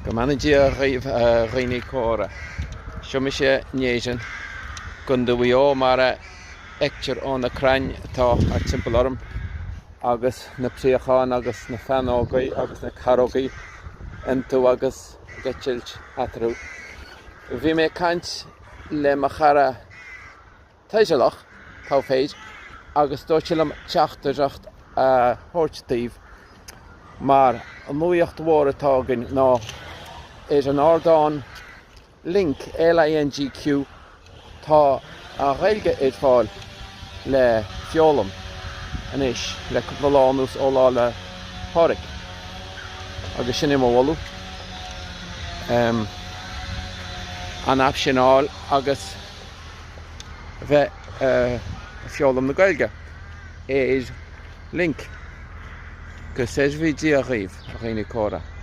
Go mbeannaí Dia dhaoibh a dhaoine córa. Seo mise in Éirinn, Contae Mhaigh Eo mar a fheictear ó na crainn atá thart timpeall orm agus na préacháin agus na feadánógaí agus na carógaí iontu agus ag eitilt eatarthu. Bhí mé ag caint le mo chara Taidhleach, Taoibhéid, agus dúirt sé liom teachtaireacht a thabhairt daoibh mar an nuaíocht mhór atá againn ná ar an ardán Lingq, L-I-N-G-Q, tá an Ghaeilge ar fáil le foghlaim anois le cúpla lá anuas ó Lá 'le Pádraig agus sin é mo mholadh an aip sin a fháil agus bheith ag foghlaim na Gaeilge ar Lingq. Go saorfaí Dia dhaoibh, a dhaoine córa.